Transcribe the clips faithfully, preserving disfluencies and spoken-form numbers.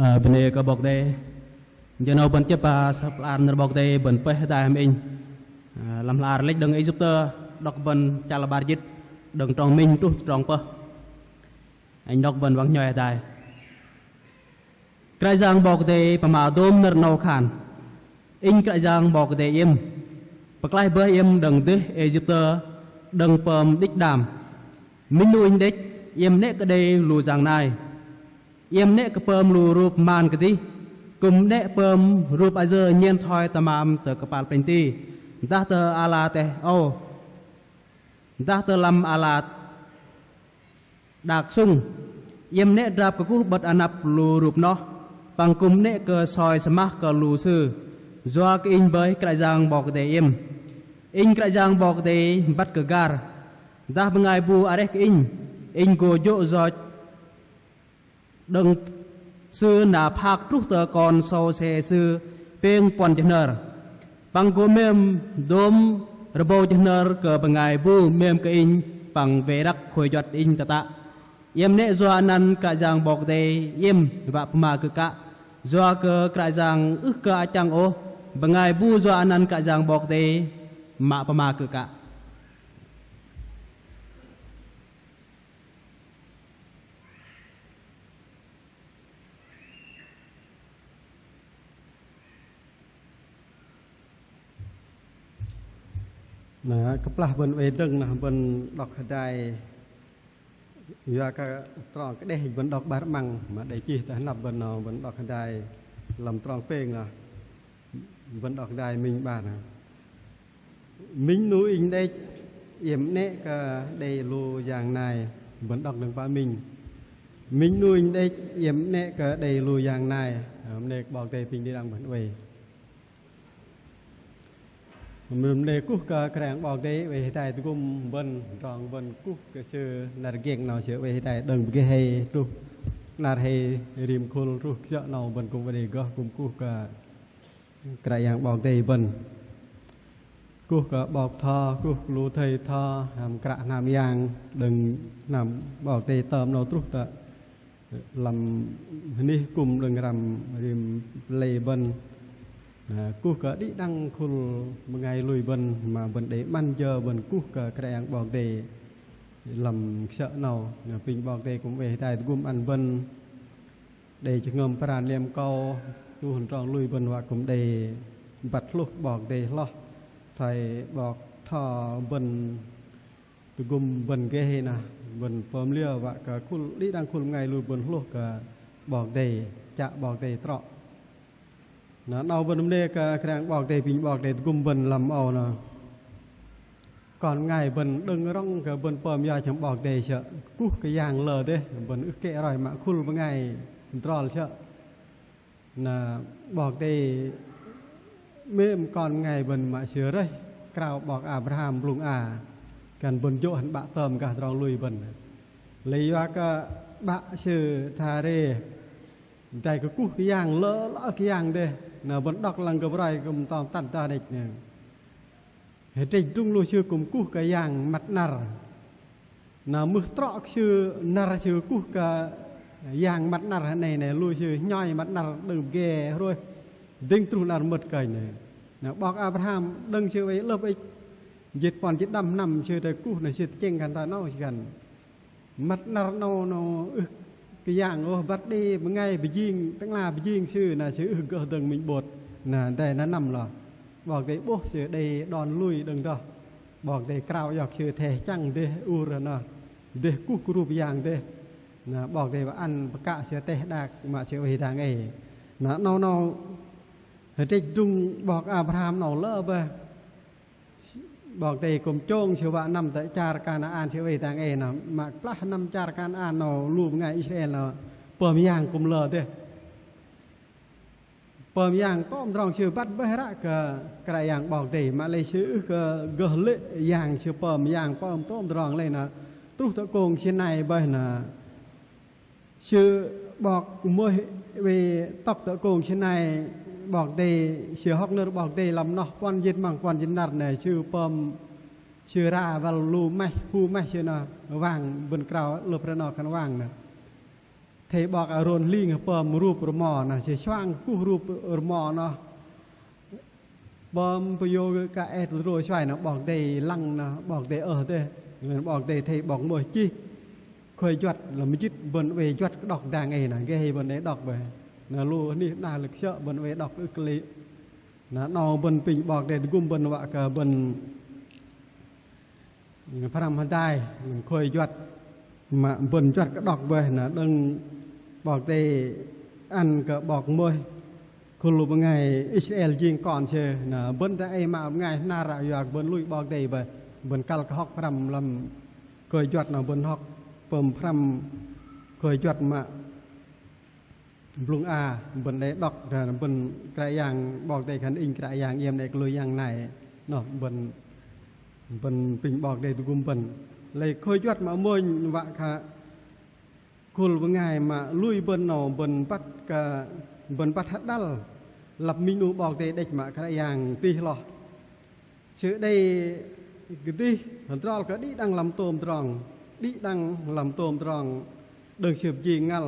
Ơ, bơnê kơ 'Bok Kei-Dei. Jơ 'nâu bơ̆n chĕp, ơ, sơ̆p hla bơar 'Bok Kei-Dei bơ̆n pơih hơdai hăm inh. Ơ, lăm hla bơar Lĕch đơ̆ng Êyiptơ, đŏk bơ̆n chăl hla bơar jĭt, đơ̆ng trong minh truh trong pơh. Inh đŏk bơ̆n wă nhoi hơdai. Kră Yang 'Bok Kei-Dei pơma dôm nơ̆r 'nâu khan: Inh Kră Yang 'Bok Kei-Dei iĕm, pơklaih bơih iĕm đơ̆ng dêh Êyiptơ, đơ̆ng pơm đĭch đam. Minh 'nu inh đĕch, iĕm 'nĕ kơ đei lu yang nai. Iĕm 'nĕ kơ pơm lu rup man kơdih, kư̆m 'nĕ pơm rup ayơ nhen thoi tơmam tơ kơpal plĕnh ti, dah tơ ala teh âu, dah tơ lăm ala đak sŭng. Iĕm 'nĕ drap kơkuh 'bơ̆t anăp lu rup noh, păng kư̆m 'nĕ kơ soi sơmah kơ lu sư. Yua kơ Inh bơih Kră Yang 'Bok Kei-Dei iĕm. Inh Kră Yang 'Bok Kei-Dei băt kơ gar. Dah bơngai bu areh kơ Inh, Inh gô jô̆ yoch đơ̆ng sư na phak truh tơ kon sâu se sư pêng puăn jơhnơr. Păng gô mêm dôm rơbâu jơhnơr kơ bơngai bu mêm kơ Inh păng wei răk khôi juăt Inh tơtă. Iĕm 'nĕ yua anăn Kră Yang 'Bok Kei-Dei iĕm wă pơma kư̆ kă. Yua kơ Kră Yang ưh kơ achăng ôh bơngai bu yua anăn Kră Yang 'Bok Kei-Dei mă pơma kư̆ kă. Na, kơplah bơ̆n oei dơ̆ng noh bơ̆n đŏk hơdai. Yua kơ trong kơdeh bơ̆n đŏk 'bar 'măng, mă đei chih tơ hơnăp bơ̆n noh bơ̆n đŏk hơdai lăm trong pêng noh. Bơ̆n đŏk hơdai minh 'bar noh. Minh 'nu inh đĕch, iĕm 'nĕ kơ đei lu yang nai. Bơ̆n đŏk đơ̆ng pă minh. Minh 'nu inh đĕch, iĕm 'nĕ kơ đei lu yang nai. Ơ, mơnê kơ 'Bok Kei-Dei pinh đĭ đăng bơ̆n oei. Mơnê kuh kơ Kră Yang 'Bok Kei-Dei oei hơdai tơgŭm bơ̆n, trong bơ̆n kuh kơ sư năr giĕng 'nâu sư oei hơdai đơ̆ng pơgê hei truh năr hei rim khul truh kơjăp 'nâu bơ̆n kư̆m oei gơh kư̆m kuh kơ Kră Yang 'Bok Kei-Dei bơ̆n. Kuh kơ 'bok tho, kuh lu thây tho, hăm kră hnam yang, đơ̆ng hnam 'Bok Kei-Dei tơm 'nâu truh tơ lăm hơnih kư̆m đơ̆ng răm rim pơlei bơ̆n. Ơ, kuh kơ đĭ đăng khul bơngai lui bơ̆n, mă bơ̆n đei 'măn jơ bơ̆n kuh kơ Kră Yang 'Bok Kei-Dei lăm kơjăp 'nâu, na pinh 'Bok Kei-Dei kư̆m oei hơdai tơgŭm ăn bơ̆n. Đei jơhngơ̆m pran liêm kâu, tuh hơdrong lui bơ̆n wă kư̆m đei băt hlôh 'Bok Kei-Dei hloh. Thoi 'bok tho bơ̆n tơgŭm bơ̆n gơh hei na, bơ̆n pơm liơ wă kơ khul, đĭ đăng khul bơngai lui bơ̆n hlôh kơ 'Bok Kei-Dei, chă 'Bok Kei-Dei trŏ. Na 'nâu bơ̆n mơnê kơ Kră Yang 'Bok Kei-Dei, pinh 'Bok Kei-Dei tơgŭm bơ̆n lăm âu na. Kon bơngai bơ̆n đơ̆ng rŏng kơ bơ̆n pơm yoch hăm 'Bok Kei-Dei sơ̆, kuh kơ yang lơ dêh, bơ̆n ưh kĕ roi mă khul bơngai drol sơ̆. Na 'Bok Kei-Dei mêm kon bơngai bơ̆n mă sư rơih krao 'bok Abraham blŭng a, kăn bơ̆n jô̆ hăn 'bă tơm gah tơdrong lui bơ̆n. Lei yua kơ 'bă sư Thare dai kơ kuh kơ yang lơ lơ kơ yang dêh. Na bơ̆n đŏk lăng kơ broi kư̆m tơm tăn tơ đĕch nĕ. Hơdrĕch drŭng lu sư kư̆m kuh kơ yang măt 'năr. Na mưh trŏ kơ sư năr sư kuh kơ yang măt 'năr hơnei nĕ, lu sư hnhoi măt 'năr đơ̆ng pơgê hrôih dĭng truh 'năr mơ̆t kơnh nĕ. Na 'bok Abraham đơ̆ng sư oei 'lơ̆p ĕch jĭt puăn jĭt đăm hnăm sư tơ kuh na sư tơchĕng khan tơ 'nâu sư khan. Măt 'năr 'nâu 'nâu ưh kơ yang ôh, băt đei bơngai pơjing, tơ'ngla pơjing sư na sư ưh gơh dơ̆ng minh 'bôt. Na dai na năm lơ 'Bok Kei-Dei 'bôh sư đei đon lui đơ̆ng dơh. 'Bok Kei-Dei krao iŏk sư theh chăng dêh ur noh, dêh kuh kơ rup yang dêh. Na 'Bok Kei-Dei wă ăn pơkă sư teh đak mă sư oei hơdang ei. Na 'nâu 'nâu hơdrĕch drŭng 'bok Abraham 'nâu lơ bơih. 'Bok Kei-Dei kư̆m chông sư wă năm tơ char Kanaan sư oei hơdang ei noh, mă kơplah năm char Kanaan noh lu bơngai Israel noh pơm yang kư̆m lơ dêh. Pơm yang tôm tơdrong sư băt bơih ră kơ Kră Yang 'Bok Kei-Dei, mă lei sư ưh kơ gơh lê̆ yang sư pơm yang pơm tôm tơdrong lei noh. Truh tơ kông Sinai bơih noh. Sư 'bok Môis oei tŏk tơ kông Sinai, 'Bok Kei-Dei, sư hŏk nơ̆r 'Bok Kei-Dei lăm noh puăn jĭt măng puăn jĭt năr nĕ, sư pơm, sư ra wăl lu maih, hu maih sư noh wang, bơ̆n krao 'lơ̆p rơnŏ khan wang nĕ. Athei 'bok Arôn hling pơm rup rơmo noh, sư suang kuh rup rơmo noh. Pơm pơyô kơ et tơdrô suai noh 'Bok Kei-Dei lăng noh, 'Bok Kei-Dei ơh dêh. 'Bok Kei-Dei athei 'bok Môis chih khôi juăt, lăm mơjĭt bơ̆n oei juăt kơ đŏk dang ei noh, gơh bơ̆n đei đŏk bơih. Noh lu anih đah lơ̆k sơ̆ bơ̆n oei đŏk ưh kơ lei. Noh 'nâu bơ̆n apinh 'Bok Kei-Dei tơgŭm bơ̆n wă kơ bơ̆n pơhrăm hơdai khôi juăt mă bơ̆n juăt kơ đŏk bơih. Noh đơ̆ng 'Bok Kei-Dei ăn kơ 'bok Môis khul bơngai Israel jing kon sư, noh bơ̆n dang ei mă bơngai hnar ră yua kơ bơ̆n lui 'Bok Kei-Dei bơih, bơ̆n kăl kơ hŏk pơhrăm lăm khôi juăt noh bơ̆n hŏk pơm pơhrăm khôi juăt mă blŭng a bơ̆n đei đŏk, bơ̆n Kră Yang 'Bok Kei-Dei khan inh Kră Yang iĕm đei kơ lui yang nai. Noh bơ̆n, bơ̆n apinh 'Bok Kei-Dei tơgŭm bơ̆n. Lei khôi juăt mă mônh wă kơ khul bơngai mă lui bơ̆n noh bơ̆n băt kơ, bơ̆n băt hơdăl lăp minh 'nu 'Bok Kei-Dei đĕch mă Kră Yang tih hloh. Sư đei kơdih hơdrol kơ đĭ đăng lăm tôm tơdrong, đĭ đăng lăm tôm tơdrong đơ̆ng sư pơjing ngăl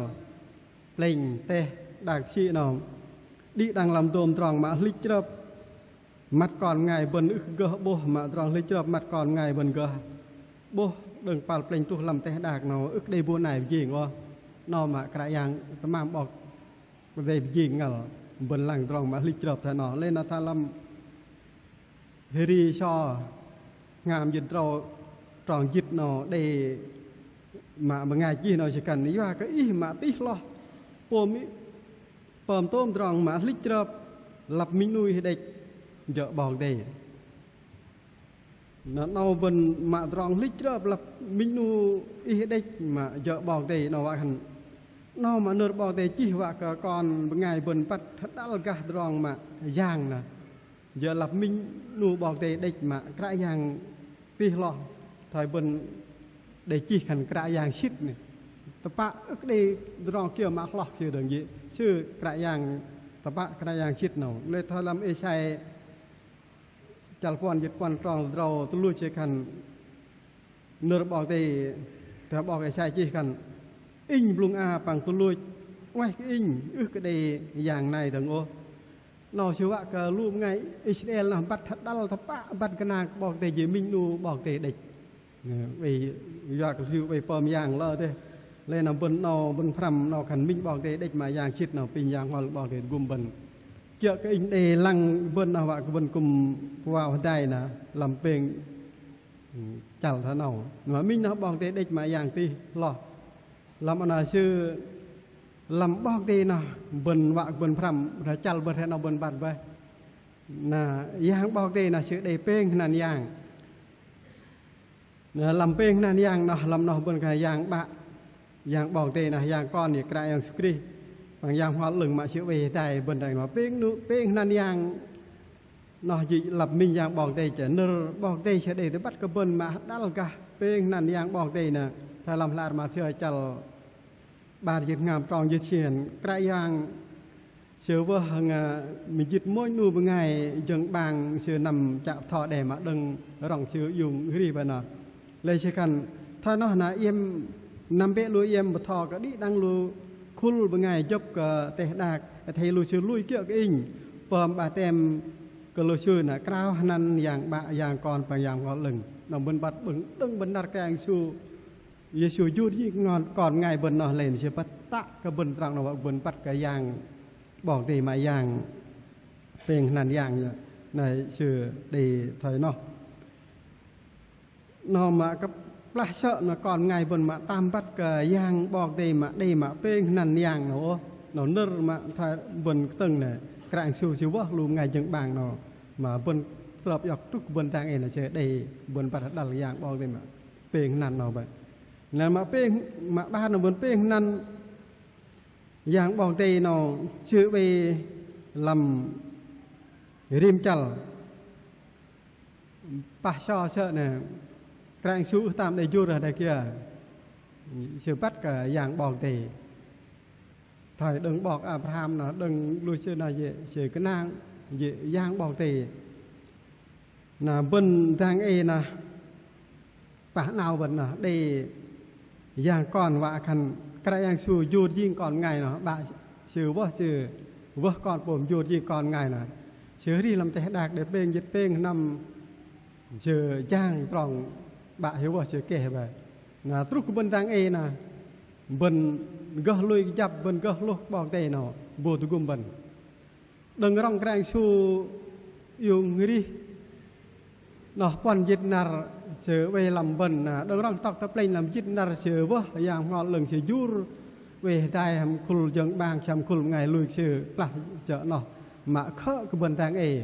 plĕnh teh đak sĭ 'nâu. Đĭ đăng lăm tôm tơdrong mă hlĭch chrơp măt kon bơngai bơ̆n ưh kơ gơh 'bôh, mă tơdrong hlĭch chrơp măt kon bơngai bơ̆n gơh 'bôh đơ̆ng kơpal plĕnh truh lăm teh đak 'nâu ưh kơ đei bu nai pơjing ôh. 'Nâu mă Kră Yang tơmam 'Bok Kei-Dei pơjing ngăl bơ̆n lăng tơdrong mă hlĭch chrơp thoi noh. Lei noh thoi lăm Hêbrơ sơ̆ hngam jĭt drâu trong jĭt 'nâu đei mă bơngai chih 'nâu sư khan yua kơ ih mă tih hloh pôm ih, pơm tôm tơdrong mă hlĭch chrơp lăp minh 'nu ih đĕch jơ̆ 'Bok Kei-Dei. Noh 'nâu bơ̆n mă tơdrong hlĭch chrơp lăp minh 'nu ih đĕch mă jơ̆ 'Bok Kei-Dei 'nâu wă khan. 'Nâu mă nơ̆r 'Bok Kei-Dei chih wă kơ kon bơngai bơ̆n băt hơdăl gah tơdrong mă yang noh. Jơ̆ lăp minh 'nu 'Bok Kei-Dei đĕch mă Kră Yang tih hloh, thoi bơ̆n đei chih khan Kră Yang sĭt noh. Tơpă ưh kơ đei tơdrong kiơ mă hloh sư đơ̆ng jê̆. Sư Kră Yang tơpă Kră Yang sĭt noh. Lei thoi lăm Êsai chăl puăn jĭt puăn trong drâu tơluch sư khan nơ̆r 'Bok Kei-Dei, tơ 'bok Êsai chih khan inh blŭng a păng tơluch 'ngoaih kơ inh ưh kơ đei yang nai dơ̆ng ôh. 'Nâu sư wă kơ lu bơngai Israel noh băt hơdăl tơpă băt gơnang kơ 'Bok Kei-Dei jơ̆ minh 'nu 'Bok Kei-Dei đĕch. Oei yua kơ sư oei pơm yang lơ dêh. Lei noh bơ̆n 'nâu bơ̆n pơhrăm 'nâu khan minh 'Bok Kei-Dei đĕch mă yang sĭt noh apinh Yang Bơhngol 'Bok Kei-Dei tơgŭm bơ̆n. Kiơ̆ kơ inh đei lăng bơ̆n noh wă kơ bơ̆n kư̆m pơwao hơdai noh lăm pêng chăl thoi 'nâu. Mă minh noh 'Bok Kei-Dei đĕch mă yang tih hloh. Lăm 'nâu sư lăm 'Bok Kei-Dei noh bơ̆n wă kơ bơ̆n pơhrăm, ră chăl bơ̆n ră 'nâu bơ̆n băt bơih. Noh yang 'Bok Kei-Dei noh sư đei pêng hơnăn yang. Noh lăm pêng hơnăn yang noh, lăm noh bơ̆n khan Yang 'Bă, Yang 'Bok Kei-Dei noh, Yang Kon, Kră Yang Yêsu Krist, păng Yang Bơhngol 'Lơ̆ng mă sư oei hơdai bơ̆n dang ei noh. Pêng 'nu, pêng hơnăn yang noh jĭ lăp minh Yang 'Bok Kei-Dei, chă nơ̆r 'Bok Kei-Dei sư đei tơbăt kơ bơ̆n mă hơdăl gah pêng hơnăn Yang 'Bok Kei-Dei noh. Thoi lăm hla ar Mathiơ chăl 'bar jĭt hngam trong jĭt sĭn, Kră Yang sư wơh hăm mơjĭt mônh 'nu bơngai jơ̆ng 'bang sư năm chă bơtho đe mă đơ̆ng rŏng sư iung arih bơih noh. Lei sư khan thoi noh na iĕm năm bĕ lu iĕm bơtho kơ đĭ đăng lu khul bơngai jơ̆p kơ teh đak, athei lu sư lui kiơ̆ kơ inh pơm ƀaptem kơ lu sư na krao hơnăn Yang 'Bă, Yang Kon păng Yang Bơhngol 'Lơ̆ng. Noh bơ̆n băt đơ̆ng bơ̆n năr Kră Yang Yêsu Yêsu jur jing kon bơngai bơ̆n noh lei sư pơtă kơ bơ̆n trong noh wă bơ̆n băt kơ Yang 'Bok Kei-Dei mă yang pêng hơnăn yang noh, sư đei thoi noh. Noh mă kơplah sơ̆ noh kon bơngai bơ̆n mă tam băt kơ Yang 'Bok Kei-Dei mă đei mă pêng hơnăn yang noh, noh nơ̆r mă thoi bơ̆n kơtơ̆ng noh Kră Yang Yêsu sư wơh lu bơngai jơ̆ng 'bang noh mă bơ̆n trŏ iŏk truh bơ̆n dang ei noh sư đei bơ̆n băt hơdăl Yang 'Bok Kei-Dei mă pêng hơnăn noh bơih. Lei mă pêng, mă 'bar noh bơ̆n pêng hơnăn Yang 'Bok Kei-Dei noh sư oei lăm rim chăl. Pah so sơ̆ noh Kră Yang Yêsu ưh tam đei jur hơdai kiơ. Sư băt kơ Yang 'Bok Kei-Dei. Thoi đơ̆ng 'bok Abraham noh, đơ̆ng lu sư noh jê̆ sư gơnang jê̆ Yang 'Bok Kei-Dei. Na bơ̆n dang ei noh pah 'nao bơ̆n noh đei Yang Kon wă khan Kră Yang Yêsu jur jing kon bơngai noh, 'Bă Sư wơh, Sư wơh Kon pôm jur jing kon bơngai noh. Sư arih lăm teh đak đei pêng jĭt pêng hnăm Sư jang trong 'Bă Sư wơh Sư keh bơih. Na truh kơ bơ̆n dang ei na, bơ̆n gơh lui kơjăp, bơ̆n gơh hlôh 'Bok Kei-Dei noh bu tơgŭm bơ̆n. Đơ̆ng rŏng Kră Yang Yêsu iung arih noh puăn jĭt năr Sư oei lăm bơ̆n, na đơ̆ng rŏng tŏk tơ plĕnh lăm jĭt năr Sư wơh, Yang Bơhngol 'Lơ̆ng Sư jur oei hơdai hăm khul jơ̆ng 'bang, hăm khul bơngai lui kơ Sư plah jơ̆ noh mă khơ̆ kơ bơ̆n dang ei.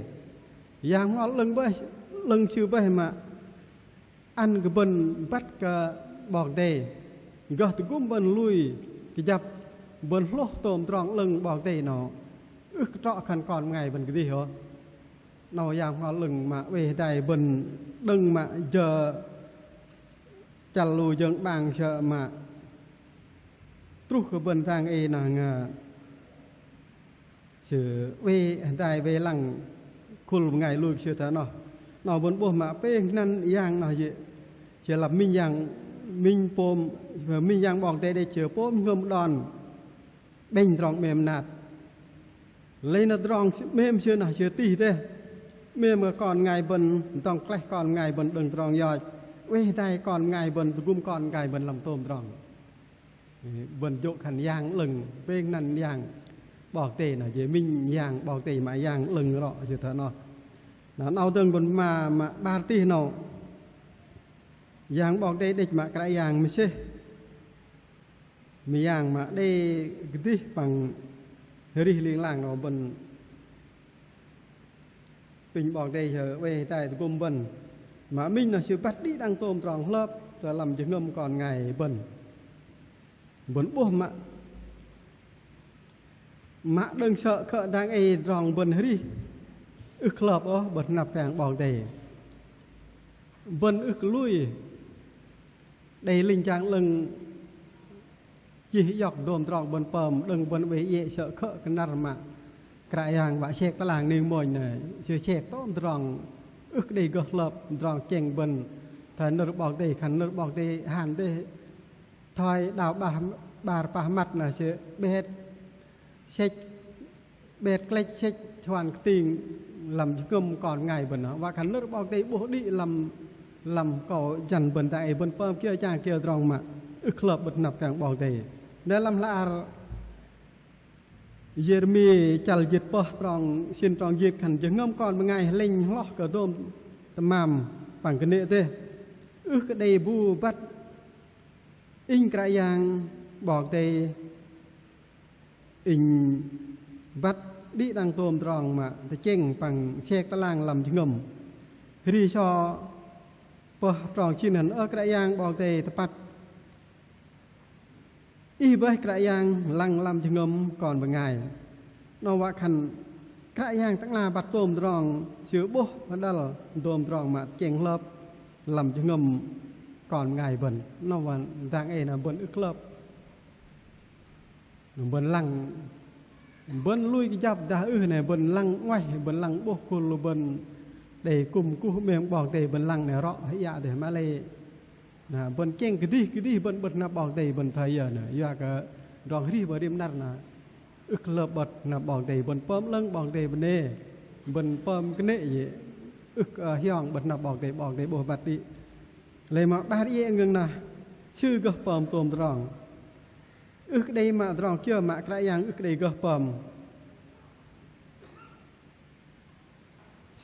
Yang Bơhngol 'Lơ̆ng bơih, 'Lơ̆ng Sư bơih mă ăn kơ bơ̆n băt kơ 'Bok Kei-Dei, gơh tơgŭm bơ̆n lui kơjăp, bơ̆n hlôh tôm tơdrong 'lơ̆ng 'Bok Kei-Dei noh, ưh kơ trŏ khan kon bơngai bơ̆n kơdih ôh. Noh Yang Bơhngol 'Lơ̆ng mă oei hơdai bơ̆n đơ̆ng mă jơ chăl lu jơ̆ng 'bang sơ̆ mă truh kơ bơ̆n dang ei noh ngơ Sư oei hơdai oei lăng khul bơngai lui kơ Sư thoi noh. Noh bơ̆n 'bôh mă pêng hnăn Yang noh yơ̆. Sư lăp minh Yang, minh pôm, minh Yang 'Bok Kei-Dei đĕch Sư pôm jơhngơ̆m đon 'bĕnh tơdrong 'mêm mơnat. Lei na tơdrong 'mêm Sư noh Sư tih dêh. 'Mêm kơ kon bơngai bơ̆n, dŏng klaih kon bơngai bơ̆n đơ̆ng tơdrong yoch. Oei hơdai kon bơngai bơ̆n, tơgŭm kon bơngai bơ̆n lăm tôm tơdrong. Bơ̆n jô̆ khan Yang 'Lơ̆ng, pêng hnăn Yang 'Bok Kei-Dei noh, jê̆ minh Yang 'Bok Kei-Dei mă Yang 'Lơ̆ng rŏ sư thoi noh. Na 'nâu dơ̆ng bơ̆n mă, mă 'bar tih 'nâu. Yang 'Bok Kei-Dei đĕch mă Kră Yang mơsêh mơyang mă đei kơdih păng arih ling lang 'nâu bơ̆n pinh 'Bok Kei-Dei Sư oei hơdai tơgŭm bơ̆n. Mă minh noh Sư băt đĭ đăng tôm tơdrong hlơp tơ lăm jơhngơ̆m kon bơngai bơ̆n. Bơ̆n 'bôh mă, mă đơ̆ng sơ̆ khơ̆ dang ei tơdrong bơ̆n arih ưh kơ hlơp ôh, bơ̆n hnăp Kră Yang 'Bok Kei-Dei. Bơ̆n ưh kơ lui đei linh jang 'lơ̆ng chih iŏk dôm tơdrong bơ̆n pơm, đơ̆ng bơ̆n oei iĕ sơ̆ khơ̆ kơ năr mă Kră Yang wă sek tơlang ning mônh noh, Sư sek tôm tơdrong ưh kơ đei gơh hlơp, tơdrong tơchĕng bơ̆n thoi nơ̆r 'Bok Kei-Dei, khan nơ̆r 'Bok Kei-Dei hăn dêh thoi đao 'bar, 'bar pah măt noh Sư 'bet sĕch, 'bet klĕch sĕch huan kơting lăm jơhngơ̆m kon bơngai bơ̆n. Wă khan nơ̆r 'Bok Kei-Dei 'bôh đĭ lăm, lăm akâu jăn bơ̆n dang ei, bơ̆n pơm kiơ chang kiơ tơdrong mă ưh kơ hlơp bơ̆n hnăp Kră Yang 'Bok Kei-Dei. Đei lăm hla ar Yêrêmi chăl jĭt pơh trong sĭn trong jĭt khan jơhngơ̆m kon bơngai hơlĕnh hloh kơ dôm tơmam păng kơnê̆ dêh. Ưh kơ đei bu băt Inh Kră Yang 'Bok Kei-Dei, Inh băt đĭ đăng tôm tơdrong mă tơchĕng păng sek tơlang lăm jơhngơ̆m. Hơri sơ̆ pơh trong sĭn hăn: Ơ Kră Yang 'Bok Kei-Dei tơpăt, Ih bơih Kră Yang lăng lăm jơhngơ̆m kon bơngai. 'Nâu wă khan Kră Yang tơ'ngla băt tôm tơdrong Sư 'bôh hơđăl tôm tơdrong mă tơchĕng hlơp lăm jơhngơ̆m kon bơngai bơ̆n. 'Nâu wă dang ei na bơ̆n ưh kơ hlơp. Bơ̆n lăng, bơ̆n lui kơjăp dah ưh nai bơ̆n lăng 'nguaih, bơ̆n lăng 'bôh khul bơ̆n đei kŭm kuh 'mêm 'Bok Kei-Dei bơ̆n lăng nai rŏ hơiă dêh mă lei. Na bơ̆n tơchĕng kơdih kơdih bơ̆n 'bơ̆t hnăp 'Bok Kei-Dei bơ̆n thoi yơ na, yua kơ tơdrong hơrih bơ̆n rim năr na ưh kơ hlơp 'bơ̆t hnăp 'Bok Kei-Dei, bơ̆n pơm 'lơ̆ng 'Bok Kei-Dei bơnê, bơ̆n pơm kơnê̆ yê ưh kơ hiong 'bơ̆t hnăp 'Bok Kei-Dei, 'Bok Kei-Dei 'bôh băt đĭ. Lei mă 'bar iĕ ngơ̆ng nah Sư gơh pơm tôm tơdrong. Ưh kơ đei mă tơdrong kiơ mă Kră Yang ưh kơ đei gơh pơm.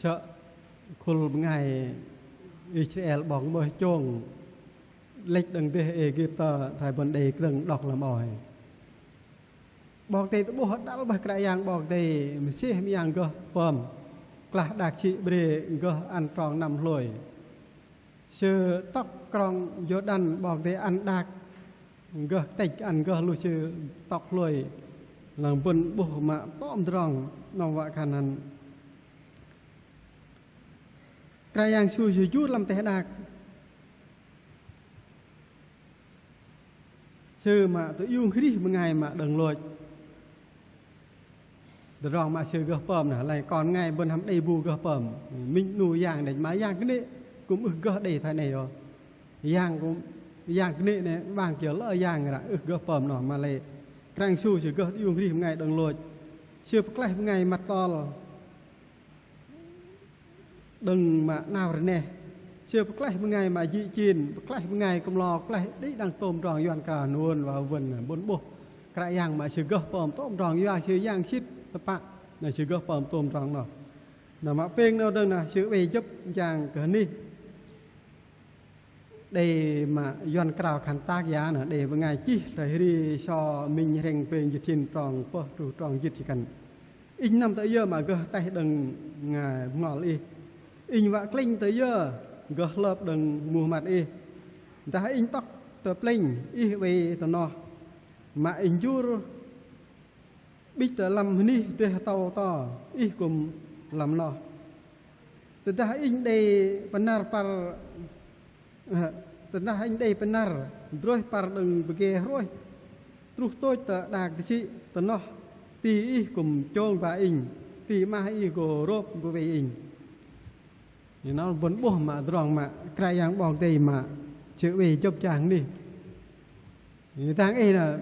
Sơ̆ khul bơngai Israel 'bok mơh chông lĕch đơ̆ng dêh Êgiptơ thoi bơ̆n đei krơ̆ng đŏk lăm âu hei. 'Bok Kei-Dei tơ'bôh hơđăl bơih Kră Yang 'Bok Kei-Dei mơsêh mơyang gơh pơm klah đak sĭ 'brê gơh ăn trong năm hlôi. Sư tŏk krong Yôrđăn 'Bok Kei-Dei ăn đak gơh tĕch ăn gơh lu sư tŏk hlôi. Lăng bơ̆n 'bôh mă tôm tơdrong 'nâu wă khan hăn Kră Yang Yêsu Sư jur lăm teh đak. Sư mă tơiung hrih bơngai mă đơ̆ng lôch. Tơdrong mă Sư gơh pơm na, lei kon bơngai bơ̆n hăm đei bu gơh pơm. Minh 'nu yang đĕch mă yang kơnê̆ kư̆m ưh gơh đei thoi nai ôh. Yang kư̆m Yang kơnê̆ 'nĕ 'bang kiơ lơ yang ră ưh gơh pơm noh mă lei Kră Yang Yêsu Sư gơh iung arih bơngai đơ̆ng lôch. Sư pơklaih bơngai măt tol đơ̆ng mă 'nao rơneh. Sư pơklaih bơngai mă jĭ chin, pơklaih bơngai kơmlo, pơklaih đĭ đăng tôm tơdrong Yuăn krao nơ̆r wă wơ̆n bơ̆n 'bôh Kră Yang mă Sư gơh pơm tôm tơdrong yua Sư yang sĭt tơpă, na Sư gơh pơm tôm tơdrong noh. Na mă pêng 'nâu dơ̆ng na Sư oei jơ̆p jang kơ hnih. Đei mă Yuăn krao khan tác giả na, đei bơngai chih tơ hri so minh hrĕng pêng jĭt sĭn trong pơh truh trong jĭt sĭn khan: Inh năm tơ yơ mă gơh ataih đơ̆ng bơngai bơhngol Ih? Inh wă klĕnh tơ yơ gơh hlơp đơ̆ng muh măt Ih? Dah inh tŏk tơ plĕnh, Ih oei tơ noh, mă inh jur bĭch tơ lăm hnih dêh tâu to, Ih kư̆m lăm noh. Tơdah inh đei pơnăr păr, ơ, tơdah inh đei pơnăr drôih păr đơ̆ng pơgê hrôih truh tôch tơ đak tơsĭ, tơ noh ti Ih kư̆m chông ba inh, ti 'mah Ih gô rôp bơwei inh. Inh noh bơ̆n 'bôh mă tơdrong mă Kră Yang 'Bok Kei-Dei mă Sư oei jơ̆p jang nih. Inh dang ei na,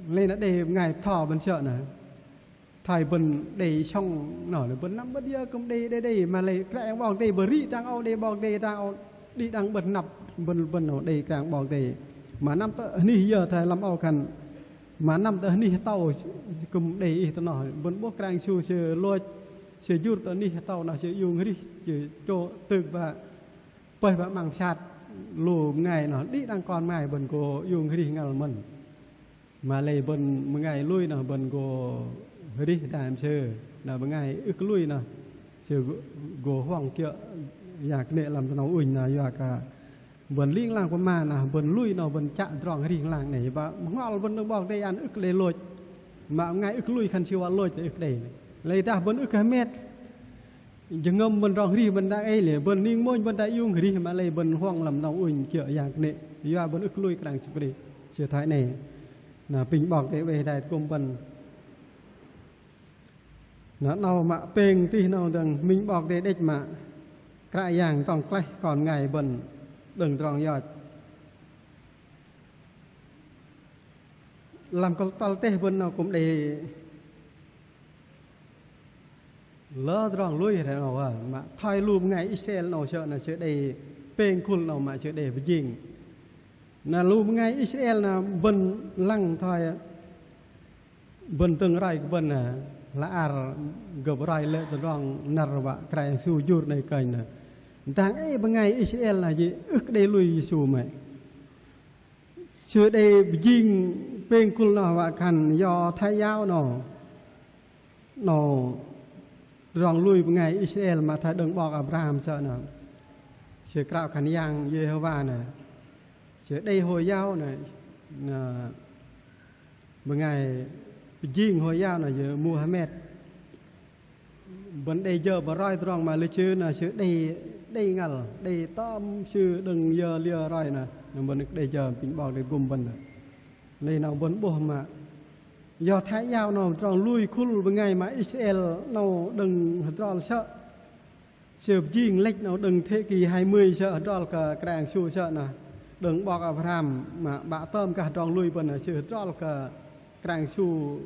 lei na đei bơngai bơtho bơ̆n sơ̆ na. Thoi bơ̆n đei sŏng noh, bơ̆n năm bơ̆t yơ kư̆m đei, đei, đei, mă lei Kră Yang 'Bok Kei-Dei bơ̆n rih dang âu, đei 'Bok Kei-Dei dang âu, đĭ đăng bơ̆n năp, bơ̆n, bơ̆n noh đei Kră Yang 'Bok Kei-Dei. Mă năm tơ hnih yơ thoi lăm âu khan, mă năm tơ hnih tâu kư̆m đei Ih tơ noh, bơ̆n 'bôh Kră Yang Yêsu Sư lôch, Sư jur tơ hnih tâu noh, Sư iung arih, Sư chô tơk ba pơih ba 'măng pơsat lu bơngai noh, đĭ đăng kon bơngai bơ̆n gô iung arih ngăl mơ̆n. Mă lei bơ̆n bơngai lui noh bơ̆n gô arih dai mă Sư, na bơngai ưh kơ lui noh Sư gô, gô huŏng kiơ̆ yang kơnê̆ lăm tơnâu ŭnh noh, yua kơ bơ̆n ling lang pơma noh bơ̆n lui noh bơ̆n chă tơdrong arih ling lang 'nĕ, ba bơhngol bơ̆n đơ̆ng 'Bok Kei-Dei ăn ưh kơ đei lôch, mă bơngai ưh kơ lui khan Sư wă lôch tơ ưh kơ đei. Lei dah bơ̆n ưh kơ hơmet jơhngơ̆m bơ̆n tơdrong arih bơ̆n dang ei lei, bơ̆n ning mônh bơ̆n dang iung arih, mă lei bơ̆n huŏng lăm tơnâu ŭnh kiơ̆ yang kơnê̆, yua bơ̆n ưh kơ lui Kră Yang Yêsu Krist. Sư thoi 'nĕ. Na apinh 'Bok Kei-Dei oei hơdai tơgŭm bơ̆n. Na 'nâu mă pêng tih 'nâu dơ̆ng, minh 'Bok Kei-Dei đĕch mă Kră Yang dŏng klaih kon bơngai bơ̆n đơ̆ng tơdrong yoch. Lăm kơ̆l tơl teh bơ̆n 'nâu kư̆m đei lơ tơdrong lui re 'nâu, ơ, mă thoi lu bơngai Israel 'nâu sơ̆ na sư đei pêng khul 'nâu mă sư đei pơjing. Na lu bơngai Israel na bơ̆n lăng thoi bơ̆n dơ̆ng roi kơ bơ̆n na hla ar gơ̆p roi lê̆ tơdrong năr wă Kră Yang Yêsu jur 'nâu kơnh na. Dang ei bơngai Israel na jĭ ưh kơ đei lui Yêsu mă. Sư đei pơjing pêng khul noh wă khan Do Thái giáo 'nâu. 'Nâu tơdrong lui bơngai Israel mă thoi đơ̆ng 'bok Abraham sơ̆ na. Sư krao khan Yang Yêhôwa na. Sư đei Hồi giáo na, na bơngai pơjing Hồi giáo na jơ̆ Muhammad. Bơ̆n đei jơ bơ̆n roi tơdrong mă lei sư na sư đei, đei ngăl, đei tơm sư đơ̆ng yơ liơ roi na, na bơ̆n đei jơ apinh 'Bok Kei-Dei gŭm bơ̆n na. Lei 'nâu bơ̆n 'bôh mă Do Thái giáo 'nâu tơdrong lui khul bơngai mă Israel 'nâu đơ̆ng hơdrol sơ̆. Sư pơjing lĕch 'nâu đơ̆ng thế kỷ hai mươi sơ̆ hơdrol kơ Kră Yang Yêsu sơ̆ na. Đơ̆ng 'bok Abraham mă 'bă tơm gah tơdrong lui bơ̆n na sư hơdrol kơ Kră Yang Yêsu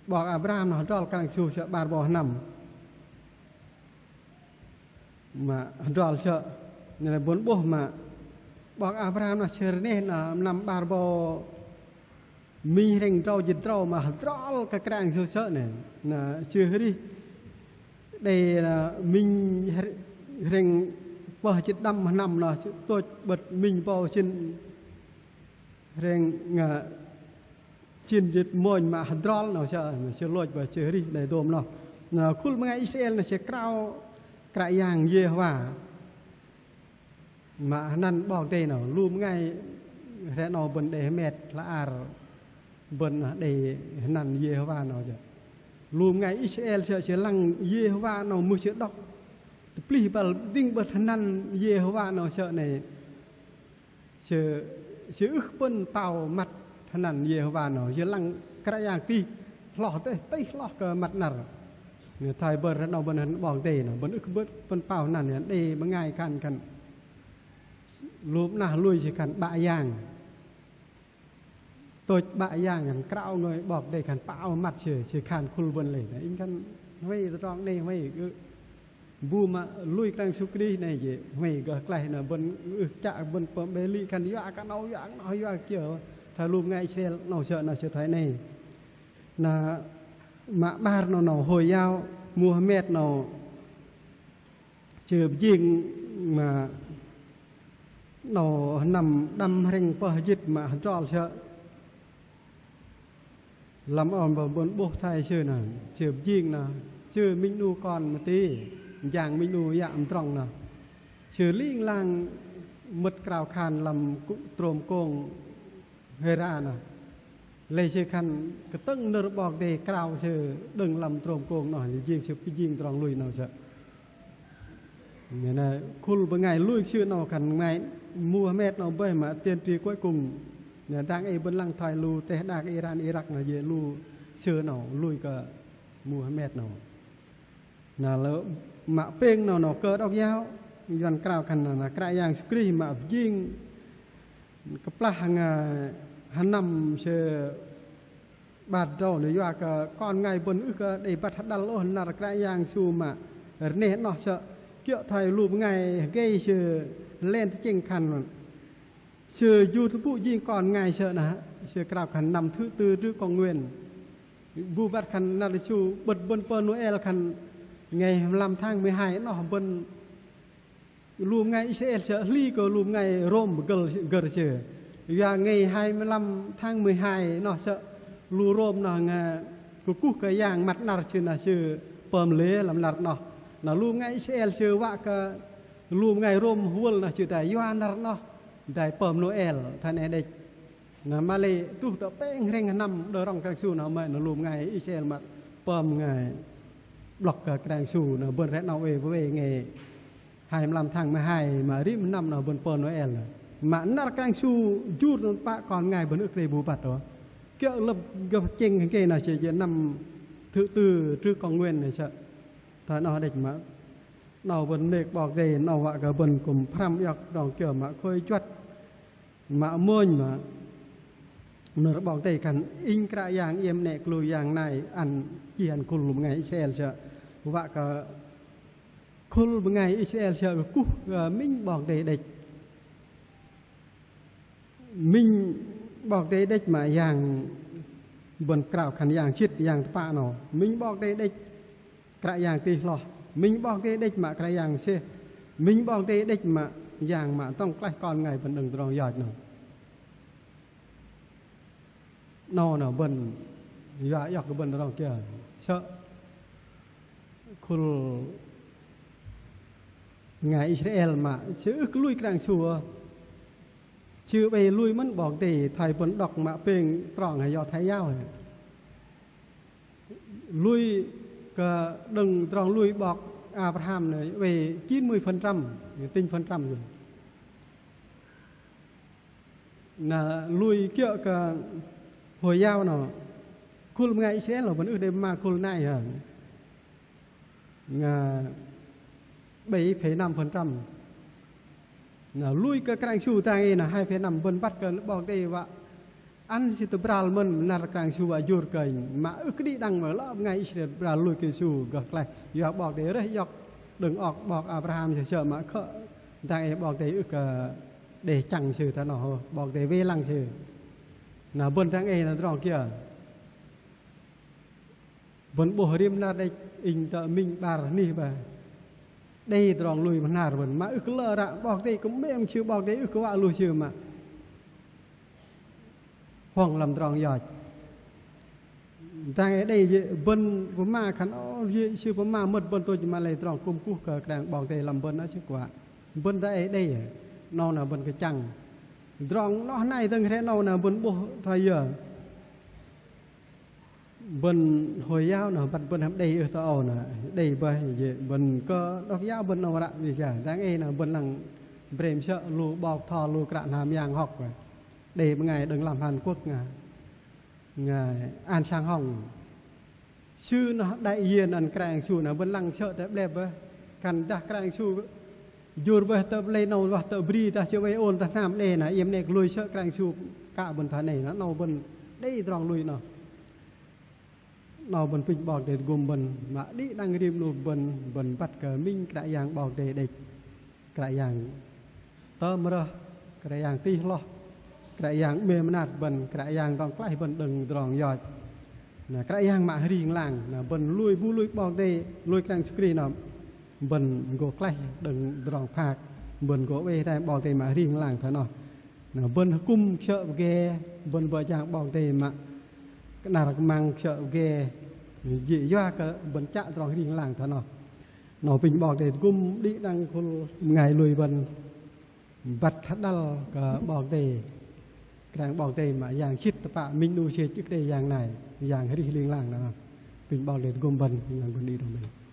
'Bok Abraham noh hơdrol Kră Yang Yêsu sơ̆ 'bar rơbâu sơnăm. Mă hơdrol sơ̆, na lei bơ̆n 'bôh mă 'bok Abraham noh sư rơneh na sơnăm 'bar rơbâu minh hrĕng drâu jĭt drâu mă hơdrol kơ Kră Yang Yêsu sơ̆ na. Na sư arih đei na minh hrĕng pơh jĭt đăm sơnăm noh sư tôch 'bơ̆t minh rơbâu sĭn hrĕng, ơ, sĭn jĭt mônh mă hơdrol 'nâu sư, sư lôch wă sư arih đei dôm noh. Na khul bơngai Israel na sư krao Kră Yang Yêhôwa mă hơnăn 'Bok Kei-Dei 'nâu, lu bơngai hrei 'nâu bơ̆n đei hơmet hla ar bơ̆n đei hơnăn Yêhôwa 'nâu sư. Lu bơngai Israel sư, sư lăng Yêhôwa 'nâu mưh sư đŏk tơplih băl dĭng 'bơ̆t hơnăn Yêhôwa 'nâu sư 'nâu. Sư, sư ưh pơ̆n pao măt hơnăn Yêhôwa 'nâu, sư lăng Kră Yang tih hloh dêh, tih hloh kơ măt năr. Thoi bơ̆n ră 'nâu bơ̆n hơnăn 'Bok Kei-Dei 'nâu, bơ̆n ưh pơ̆n pao hơnăn, đei bơngai khan khan Lu 'nah lui sư khan 'Bă Yang. Tôch 'Bă Yang khan krao ngôi 'Bok Kei-Dei khan pă âu măt sư, sư khan khul bơ̆n lê̆. Inh khan huay tơdrong 'nei huay, ơ, bu mă lui Kră Yang Yêsu Krist 'nei jê̆ huay gơh klaih na bơ̆n ưh chă bơ̆n pơm bê lĭ khan yua kơ 'nâu, yua kơ 'noh, yua kiơ. Thoi lu bơngai Israel 'nâu sơ̆ na sư thoi 'nei. Na mă 'bar 'nâu, 'nâu Hồi giáo Muhammad 'nâu sư pơjing mă 'nâu hơnăm đăm hrĕng pơh jĭt mă hơdrol sơ̆. Lăm âu bơ̆n 'bôh thoi sư na, sư pơjing na, sư minh 'nu kon mơti, jang minh 'nu yă mơdrŏng na. Sư ling lang mơ̆t krao khan lăm trôm kông Hêra na. Lei sư khan kơtơ̆ng nơ̆r 'Bok Kei-Dei krao sư đơ̆ng lăm trôm kông noh, jing sư pơjing tơdrong lui 'nâu sơ̆. Nơ na khul bơngai lui sư 'nâu khan bơngai Muhammad 'nâu bơih mă tiên tri cuối cùng. Nơ dang ei bơ̆n lăng thoi lu teh đak Iran, Irak na jê̆ lu sư 'nâu lui kơ Muhammad 'nâu. Na lơ mă pêng 'nâu, 'nâu Cơ Đốc giáo, Yuăn krao khan na Kră Yang Yêsu Krist mă pơjing kơplah ngă hơnăm sư 'bar tơdrâu, nơ yua kơ kon bơngai bơ̆n ưh kơ đei băt hơđăl ôh năr Kră Yang Yêsu mă rơneh 'noh sơ̆. Kiơ̆ thoi lu bơngai hơgei sư len tơchĕng khan sư jur tơpŭ jing kon bơngai sơ̆ na, sư krao khan năm thứ tư trước công nguyên. Bu băt khan năr Yêsu 'bơ̆t bơ̆n pơm Nôel khan ngày hai mươi lăm tháng mười hai 'noh bơ̆n lu bơngai Israel sơ̆ hli kơ lu bơngai Rôm pơgơ̆r, gơ̆r sư. Yua ngày hai mươi lăm tháng mười hai 'noh sơ̆ lu Rôm noh ngă kơkuh kơ yang măt năr sư na sư pơm lê̆ lăm năr 'noh. Na lu bơngai Israel sư wă kơ lu bơngai Rôm hơwơl na sư tai yua năr 'noh dai pơm Nôel thoi 'nei đĕch. Na mă lei truh tơ pêng hrĕng hơnăm đơ̆ng rŏng Kră Yang Yêsu na mă na lu bơngai Israel mă pơm bơngai 'blŏk kơ Kră Yang Yêsu na bơ̆n rĕ 'nâu oei bơih ngày hai mươi lăm tháng mười hai mă rim hơnăm na bơ̆n pơm Nôel. Mă năr Kră Yang Yêsu jur nơ̆n pă kon bơngai bơ̆n ưh kơ đei bu băt ôh. Kiơ̆ lơ̆m gơh tơchĕng hơgei na sư jê̆ năm thứ tư trước công nguyên na sơ̆. Thoi 'noh đĕch mă 'nâu bơ̆n mơnêk 'Bok Kei-Dei 'nâu wă kơ bơ̆n kư̆m pơhrăm iŏk tơdrong kiơ mă khôi juăt mă mônh mă nơ̆r 'Bok Kei-Dei khan inh Kră Yang iĕm 'nĕ kơ lu yang nai ăn chih ăn khul lu bơngai Israel sơ̆. Wă kơ khul bơngai Israel sơ̆ kơkuh kơ minh 'Bok Kei-Dei đĕch. Minh 'Bok Kei-Dei đĕch mă yang bơ̆n krao khan yang sĭt yang tơpă 'nâu. Minh 'Bok Kei-Dei đĕch Kră Yang tih hloh. Minh 'Bok Kei-Dei đĕch mă Kră Yang seh. Minh 'Bok Kei-Dei đĕch mă yang mă dŏng klaih kon bơngai bơ̆n đơ̆ng tơdrong yoch 'nâu. 'Nâu na bơ̆n yua iŏk kơ bơ̆n tơdrong kiơ sơ̆ khul bơngai Israel mă sư ưh kơ lui Kră Yang Yêsu. Sư oei lui mơ̆n 'Bok Kei-Dei thoi bơ̆n đŏk mă pêng trong hơyo thoi yao hă. Lui kơ đơ̆ng tơdrong lui 'bok Abraham nơ oei chín mươi phần trăm, tinh phần trăm jơ̆. Na lui kiơ̆ kơ Hồi giáo nơ khul bơngai Israel nơ bơ̆n ưh đei pơma khul nai hă. Ngă bảy phẩy năm phần trăm. Na lui kơ Kră Yang Yêsu tang ei na hai phẩy năm bơ̆n băt kơ 'Bok Kei-Dei wă ăn sư tơbral mơ̆n năr Kră Yang Yêsu wă jur kơ inh mă ưh kơ đĭ đăng mă lơ bơngai Israel tơbral lui kơ Yêsu gơh klaih. Yua 'Bok Kei-Dei rơih iŏk đơ̆ng ŏk 'bok Abraham sư sơ̆ mă khơ̆ dang ei 'Bok Kei-Dei ưh kơ đei chăng sư thoi noh, 'Bok Kei-Dei wei lăng sư. Na bơ̆n dang ei na tơdrong kiơ bơ̆n 'bôh rim năr đĕch inh tơ minh 'bar anih bơih. Đei tơdrong lui mơhnar bơ̆n mă ưh kơ lơ ră 'Bok Kei-Dei kư̆m 'mêm sư 'Bok Kei-Dei ưh kơ wă lui sư mă huŏng lăm tơdrong yoch. Dang ei đei jê̆ bơ̆n pơma khan ô jê̆ sư pơma mơ̆t bơ̆n tôch mă lei tơdrong kư̆m kuh kơ Kră Yang 'Bok Kei-Dei lăm bơ̆n na sư kuă. Bơ̆n dang ei đei 'nâu na bơ̆n kơchăng. Tơdrong noh nai dơ̆ng hrĕ 'nâu na bơ̆n 'bôh thoi yơ. Bơ̆n Hồi giáo nơ băt bơ̆n hăm đei ưh tơ âu nơ đei bơih jê̆ bơ̆n Cơ Đốc giáo bơ̆n 'nâu ră wih gah dang ei nơ bơ̆n lăng brêm sơ̆ lu 'bok tho lu kră hnam yang hŏk. Đei bơngai đơ̆ng lăm Hàn Quốc ngă, ngă ăn sang hŏng. Sư noh đại diện ăn Kră Yang Yêsu nơ bơ̆n lăng sơ̆ tơ 'blep bơih. Kăn dah Kră Yang Yêsu Jur bơih tơ pơlei 'nâu wă tơ bri dah chơ oei ôn tơ hnam đe na, iĕm 'nĕ kơ lui sơ̆ Kră Yang Yêsu kă bơ̆n thoi 'nâu, 'nâu bơ̆n đei tơdrong lui noh. 'Nâu bơ̆n apinh 'Bok Kei-Dei tơgŭm bơ̆n, mă đĭ đăng rim 'nu bơ̆n, bơ̆n băt kơ minh Kră Yang 'Bok Kei-Dei đĕch. Kră Yang tơm rơh, Kră Yang tih hloh, Kră Yang 'mêm mơnat bơ̆n, Kră Yang dŏng klaih bơ̆n đơ̆ng tơdrong yoch. Na Kră Yang mă hơri ling lang, na bơ̆n lui bu lui 'Bok Kei-Dei, lui Kră Yang Yêsu Krist na bơ̆n gô klaih đơ̆ng tơdrong phak, bơ̆n gô oei hơdai 'Bok Kei-Dei mă hơri ling lang thoi noh. Na bơ̆n hơkŭm kơsơ̆ pơge, bơ̆n bơ̆ jang 'Bok Kei-Dei mă kơnar kơmăng kơsơ̆ pơge, jê̆ yua kơ bơ̆n chă tơdrong hơri ling lang thoi noh. 'Nâu apinh 'Bok Kei-Dei tơgŭm đĭ đăng khul bơngai lui bơ̆n băt hơđăl kơ 'Bok Kei-Dei. Kră Yang 'Bok Kei-Dei mă Yang sĭt tơpă minh 'nu sĕch ưh kơ đei yang nai, Yang hơri ling lang noh. Apinh 'Bok Kei-Dei tơgŭm bơ̆n, Yang bơ̆n đĭ đăng bơ̆n.